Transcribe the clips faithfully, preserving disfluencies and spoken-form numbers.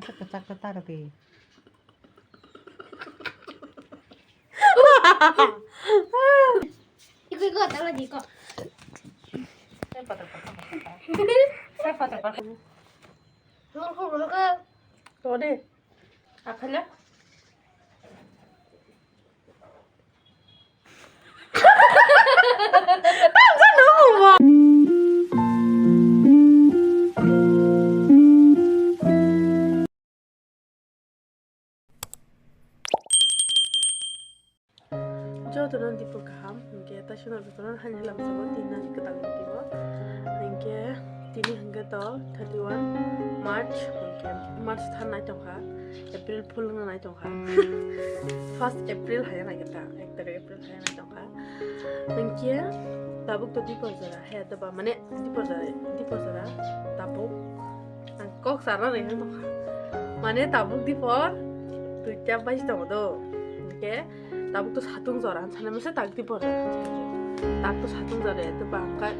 Kwchak kwchak di. Iko, iko, tama di, iko. Ngol ko, ngol ko. To de. Akhala. Jotono dipor kaham, hingke taisano jotono haini lamsao tinani kwtal nugwio. Hingke tini hingke to thirty one March, hingke March thanai tongkha, April full wngna nai tongkha. First April hai wngna khe ta, ek tarik April hai wngna tongkha. Hingke tabuk to dipor jora, he, doba, mane, dipor jora, dipor jora, tabuk. Ang kok sana ringwi tongkha. Mane tabuk dipor, duita baji tongo do. Hingke tabuk to satung jora, ang sana masa tak dipor jora. Tak to satung jora, doba, ang khe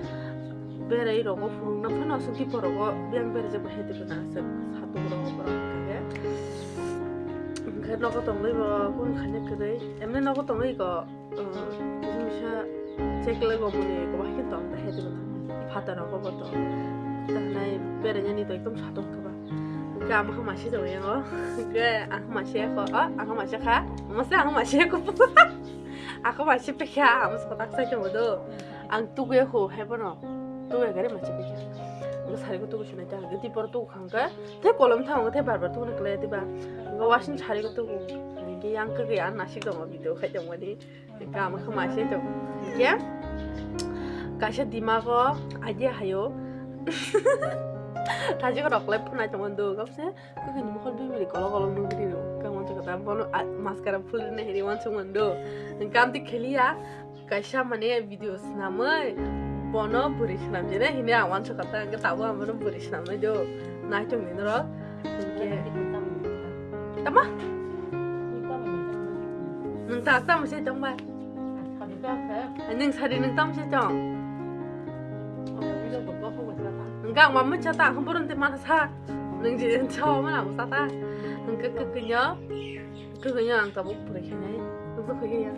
berai rogo phunukna phano aswk dipor rogo, biyang berai jeba he dipor na aswk satung rogo borok hingke. Hingke nogo tongwi bo, kun khanya kwrwi, emne nogo tongwi go. Kisa misa check le gomoni ko bahai tong ta hedi bata. Phataro ko boto. Tanai berenya ni to ekdom satok kaba. Kama kama si jong yango. Ke ang kama si ko, ah, ang kama si kha. Masa ang kama si ko. Ako ma si pekha, ang sa tak sai jong do. Ang tugu ko hai bono. Tugu gari ma si pekha. Ang sari ko tugu sinai ta. Gati por tugu khangka. Te kolom thang te bar bar tugu na kle te ba. Ang wasin sari ko tugu. Ge yang ke ge an nasik dong video khai jong mani. Kama kama se to. Kya? Kaisa dimago idea hayo. Taji ko rok lai phunai tong do gap se. Ko kini mokol bibiri kolo kolo nugri ro. Kama to kata bono mascara phulri na hiri wan sung do. Kam ti kheliya. Kaisa mane video snamai. Bono buri snam jene hini awan so kata ang tabo ang bono buri snamai do. Nai tong ni ro. Tama? Nung tak tam se tong ba. Nung sari nung tam se tong. Nung kang ma mucha ta hum burun te mana sa. Nung ji so mana musa ta. Nung ke ke ke nyo. Ke ke nyo ang tabuk pure khe nai. Nung so khe ya.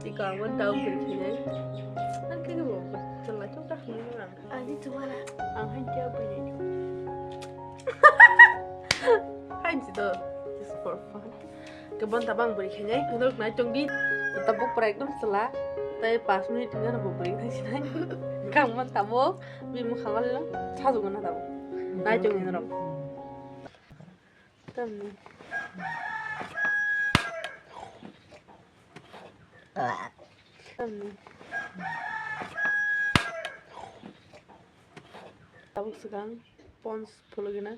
Tiko ang tau pure khe nai. Ang ke ke bo. Chala chok ta hum nang. Ani tumara. Ang han tia pure. Hai si do. Just for fun. Kebon tabang buri khainai, hinok nai tongdi, tabuk pura ekdom sela, tai pas minute hinga bo buri khainai, kang man tabuk, bi mukha wal, sajugana tabuk, nai tongdi norok. Tamni. Tamni. Tabuk swkang, pons phulugina,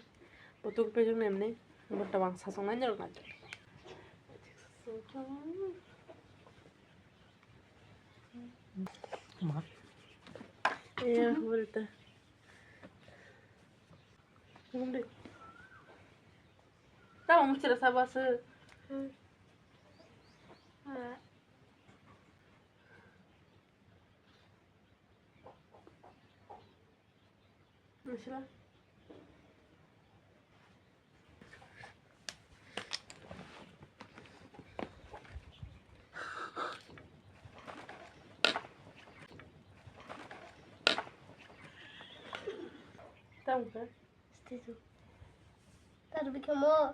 butuk pejung nemni. Bo tabang sasong nai norok nai. Ma. Iya, berita. Ngombe. Tabang muchira sabase. Masila. Tangka. Stitu. Tar bikamo.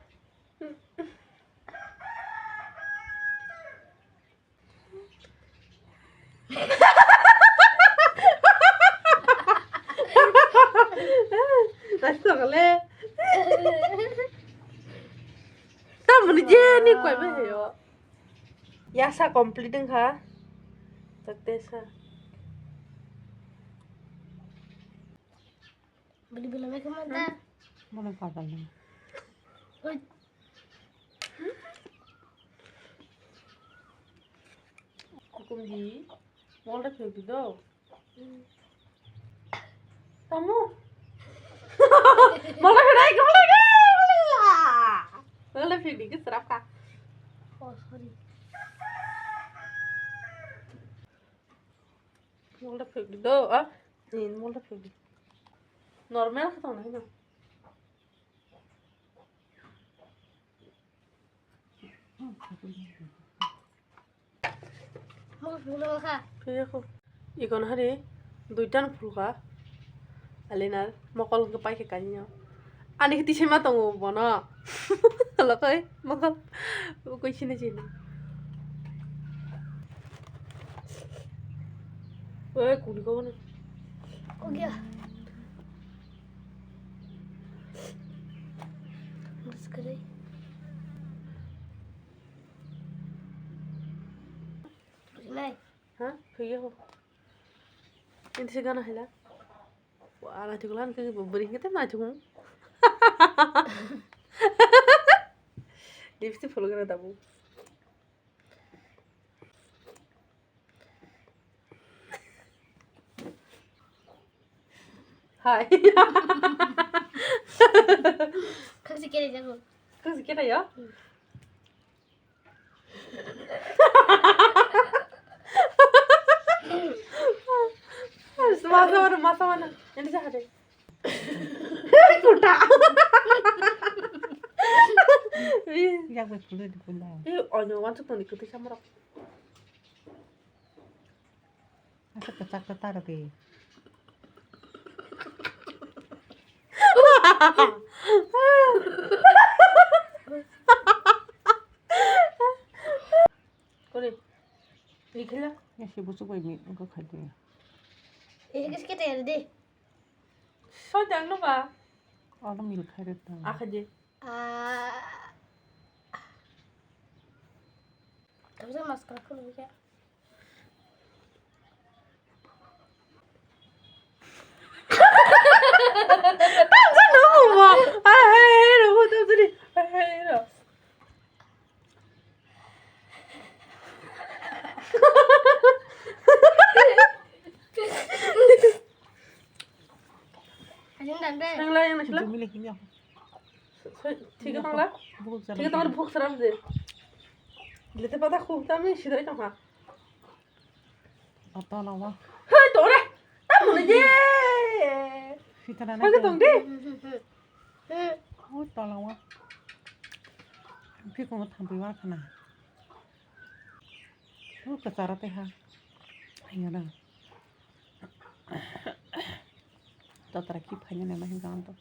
Asokle. Tamoni je ni koi ba heyo. Yasa complete wngkha. Takte sa. Bili bili mai kama ta. Mana kata ni. Oi. Hukum di. Mol da phek di do. Tamu. Mol da phek dai, mol da phek dai. Mol da phek di ke serap ka. Oh, sorry. Mol da phek di do, ah. Ni mol da phek di. Normal khe tong nai no. Phiyakho. Ikon hari duitan phulkha. Alinar mokol hwnkhe paikha kanino. Ani khe tisima tongo bono. Lokoi mokol. Ukoi sini sini. Oi kuni kono. Kogya. Maskare. Nai. Ha? Phiyakho. Ini sih gana hela. Wah, naithok lan ke beri kita naithok. Lipstick follow kena tabu. Hai. Kau sikit aja kau. Kau sikit aja. Masa mana, masa mana? Ini jahat deh. Kuta. Ih. Yak bai pulai di pulai. Ih, onyo wan suk tong di kutu samrok. Asa kachak kata rati. Kore. Likhila. Ya si busuk bai mi ko khai de. Eh, kis kita ya de. Soi dang no ba. Alo mil khai de ta. Akha de. Ah. Kamu sama masker aku dulu ya. Ajin dan deh. Yang lain, yang lain. Jumili kini aku. Thik tongla. Bhuk jala. Thik tongla, bhuk saram je. Lete pada khu tami sidai tongha. Atola wa. Hei tore. Tamuni je. Sitana na. Hei tong de. Ui tola wa. Phi ko thampi wa khana. Ui ka chara te ha. Ayo na. Tatra ki phanya ne ma hin kan to.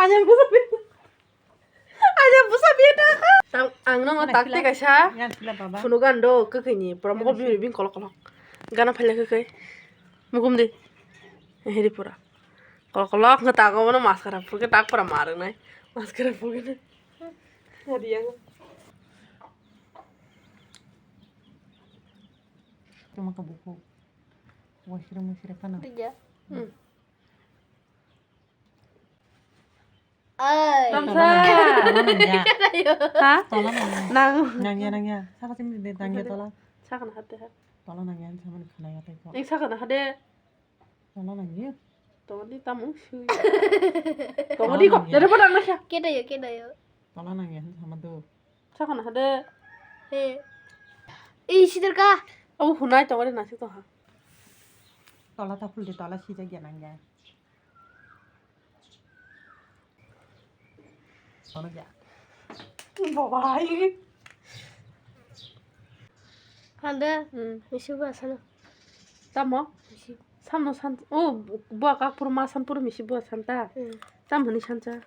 Aja busa bita. Aja busa bita. Tang ang no takte kaisa. Yan sila baba. Phunu gan do kwkhwini pura mokol bini bini kolok kolok. Gana phaila kwkhwi. Mukum di. Hiri pura. Kolok kolok nge tago bono maskara phurke tak pura marung nai. Maskara phurke nai. Hadi yang. Cuma kebuku. Washroom washroom kana. Tiga. Hmm. Ai. Tamsa. Tola nangya. Ha? Tola nangya. Nang. Nangya, nangya. Saka sini de nangya tola. Saka na hade ha. Tola nangya, sama ni khana ya teko. Ning saka na hade. Tola nangya. Tola di tamung sui. Tola di ko. Tola nangya. Dere pada nangya. Keda yo, keda yo. Tola nangya, sama do. Saka na hade. He. Ih, sidir ka. Abu hunai tola nasi to ha. Tola ta phul de tola sijak ya nangya. Bobai. Hande, hmm, misi bua sano. Tamo? Misi. Samno san, o, bua kak pur ma san pur misi bua san ta. Hmm. Tam hini san cha.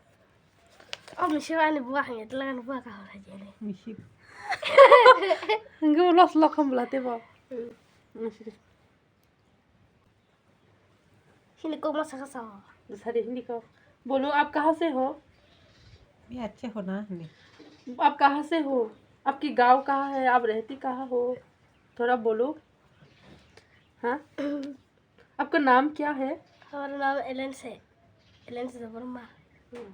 O misi ani bua hanya tla ani bua ka hora jene. Misi. Ngi los lokham bla te bo. Hmm. Misi. Hindi ko masa kasa. Sari hindi ko. Bolo, aap kahan se ho? Ye acche ho na, hindi. Aap kahan se ho? Aapki gaon kahan hai? Aap rehti kahan ho? Thoda bolo. Ha? Aapka naam kya hai? Hamara naam Elens hai. Elens Debbarma. Hmm.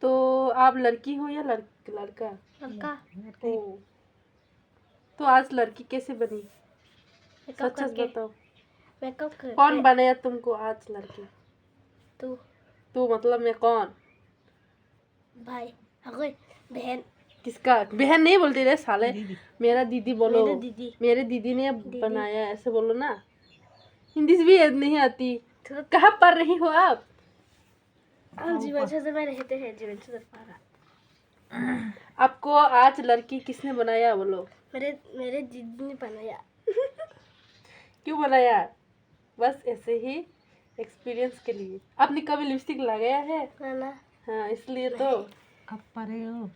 To aap ladki ho ya lad-, ladka? Ladka. Ladki. Oh. तो आज लड़की कैसे बनी? मेकअप सच सच करके। बताओ। मेकअप करके। कौन बनाया तुमको आज लड़की? तू। तू मतलब मैं कौन? भाई। अगोई। बहन। किसका? बहन नहीं बोलती रे साले। दीदी। मेरा दीदी बोलो। मेरा दीदी। मेरे दीदी ने दीदी। बनाया, ऐसे बोलो ना। हिंदी से भी याद नहीं आती। थोड़ा कहाँ पढ़ रही हो आप? हम जीवन साथी में रहते हैं, जीवन साथी पारा। आपको आज लड़की किसने बनाया, बोलो? मेरे, मेरे दीदी ने बनाया। क्यों बनाया? बस ऐसे ही एक्सपीरियंस के लिए। आपने कभी लिपस्टिक लगाया है? ना, ना। हाँ, इसलिए तो। नहीं। आप पढ़े हो?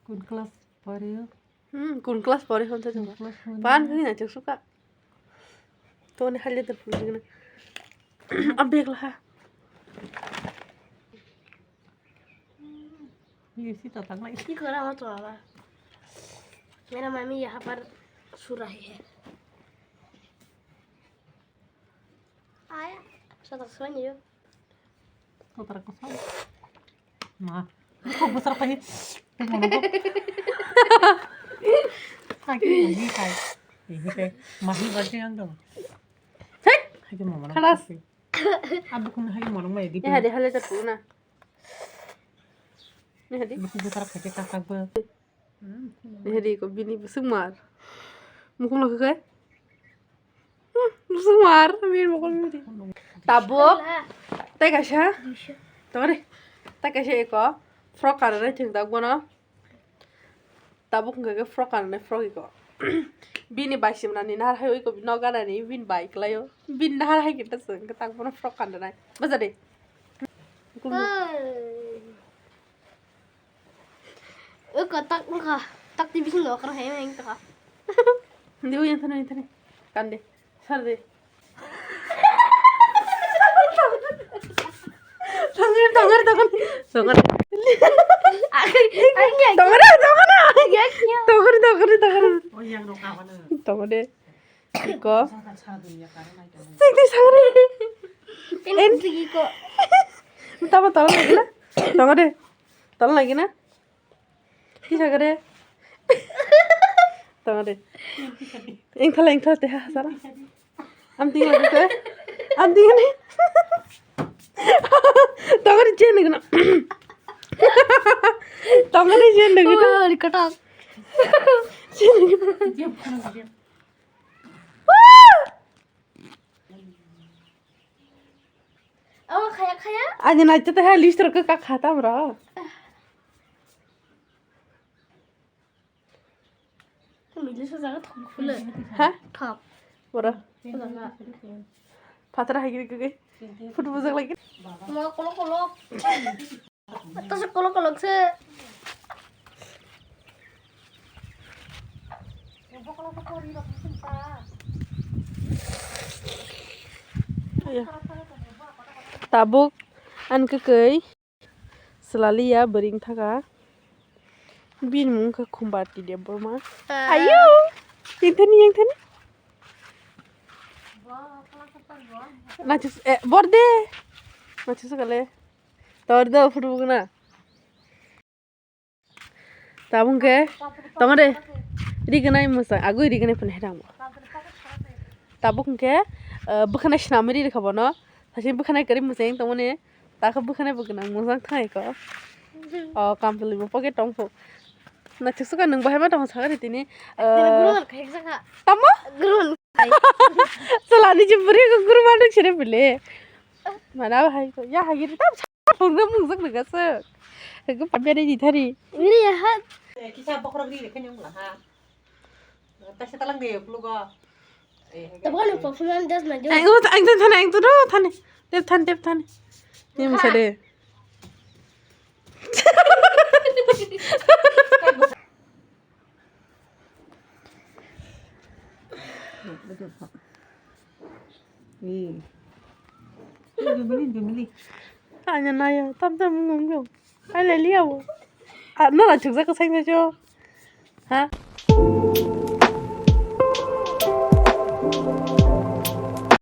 कौन क्लास पढ़े हो? Hmm, kun class pore hwn sa chwng? Kun class pore? Pan hwn na chwng suka. To ni hali ta phul jigna. Abeg laha. Ye si ta tang lai. Ki kora ho to aba? Mera mami yahan par so rahi hai. Aya, sa tak soi ni yo. Kotor kosong. Ma. Kok besar kahi. Hai, hai, hai. Ini teh. Mahi baca yang dong. Hek. Hai, mama. Khalas. Abu kun hai, mama, mama, di. Ya, di hale ta puna. Ya, di. Buku besar kahi kakak be. Heri ko bini busuk mar. Mukhung lo khe. Hmm, busuk mar, bini mukhung bini. Tabuk. Tai kaisa. Tore. Tai kaisa eko. Frock kana nai thung dak bono. Tabuk hwnkhe frock kana nai frock eko. Bini bai simna ni nahar hai eko no gana ni bini bai klaio. Bini nahar hai kita sung tak bono frock kana nai. Baja de. Oi. Oi, ko tak wngkha. Tak twi bising no kwrwng hai wngkha. Hindi, uyan thani, uyan thani. Kande. Sar de. Tongor, tongor, tongor. Tongor. Tongor, tongor, tongor. Tongor, tongor, tongor. Iko. Singdi sangre. En. Tama tolong lagi na? Tolong deh. Tolong lagi na? Kisa kare. Tolong deh. Eng thala, eng thala teh ha sara. Am ting lagi teh. Am ting ni. Tolong deh jen lagi na. Tolong deh jen lagi na. Oh, dikatak. Jen lagi na. Abo khaya khaya. Ani naitete hai list rok ka khata bro. Mili sa jaga thok khule. Ha? Thok. Bro. Jaga. Patra hai giri giri. Photo bujak lagi. Mo kolo kolo. Tasa kolok kolok se. Tabuk an kwkwi swlaliya bwrwi wngthaka. Bini mung wngkha Khumbarti Debbarma. Ah. Ayo! Yengthani, yengthani. Naithok, eh, borde. Naithok sakale. Tor do, phuru bukna. Tabuk hwnkhe, tongode, rignai mwsang, agwi rignai phano herang bo. Tabuk hwnkhe, eh, bwkhanai swnamwi ri rwkha bono. Sachi bwkhanai kwrwi mwsang tongmani, takhe bwkhanai bo gwnang mwsang thangkha. O, kamchwlwi bo pocket tongkho. Naithok sukha nwng bahai ma tongkha sakha ri tini, eh, tamo? Chwlani je bwrwi khe guru manuk sere bile. Mana bahai ko, ya hagiri tam. Phunukna mungjak nang aswk. Hwnkhe paberi di thari. Ini ya hat. Eh, kisa bokhorok ri rekhe nyong la ha. Taisa talang de blugo. Eh, hwnkhe. Tabuk ni performance just na jo. Ang, ang thani, ang thani, thani. Dep thani, dep thani. Ni musa de. Ih. Jumili, jumili. Tanya naya, tam tam ngom ngom. Ai le liya bo. Ah, no la chukjak ka sai na jo. Ha?